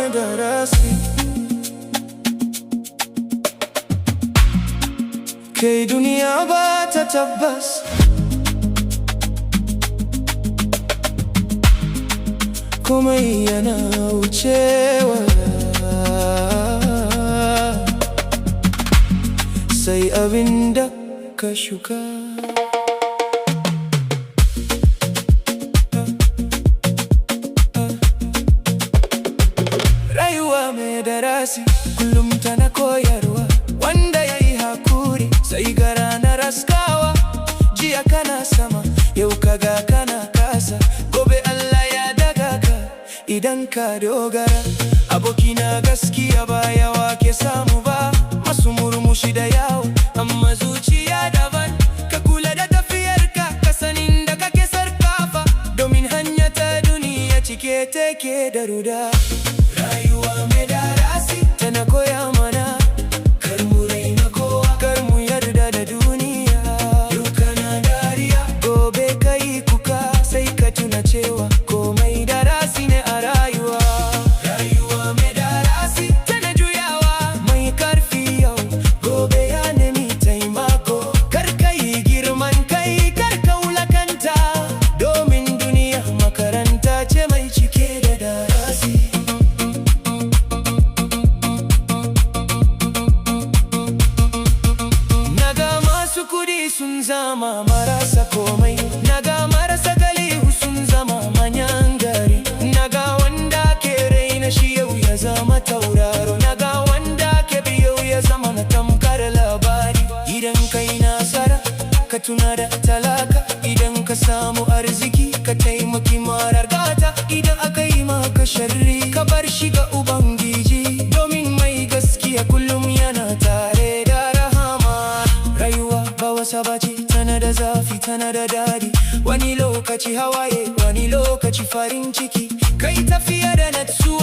Mai darasi. Kai, duniya ba ta tabbas. Komai yana wucewa, sai abin da ka shuka. Rayuwa mai darasi kullum tana koyarwa. Wanda ya yi hakuri sai ga ranar haskawa. Jiya kana sama, yau kaga kana kasa. Gobe Allah ya daga ka idan ka dogara. Abokina, gaskiya ba yawa ke samu ba. Masu murmushi da yawa, amma zuciya daban. Ka kula da tafiyarka, ka sanin da kake sarkafa, domin hanya ta duniya cike take da ruda. Rayuwa mai darasi tana koya mana kar mu raina kowa, kar mu yarda da duniya. Yau kana dariya, gobe ka yi kuka, sai ka tuna cewa komai darasi ne a rayuwa. Rayuwa mai darasi tana juyawa. Mai karfi yau, gobe ya nemi taimako. Kar ka yi girman kai, kar ka wulakanta, domin duniya makaranta ce mai cike da darasi. Naga masu kudi sun zama marasa komai. Naga marasa galihu sun zama manyan gari. Naga wanda ke raina shi yau ya zama tauraro. Naga wanda ke biyo ya zama na tamkar labari. Idan kai nasara, ka tuna da talaka. Idan ka samu arziki, ka taimaki marar gata. Idan aka yi maka sharri, ka bar shi ga Ubangiji, domin mai gaskiya kullum yana tare da rahama. Rayuwa ba wasa bace, tana da zafi, tana da dadi. Wani lokaci hawaye, wani lokaci farin ciki. Kai tafiya da natsuwa.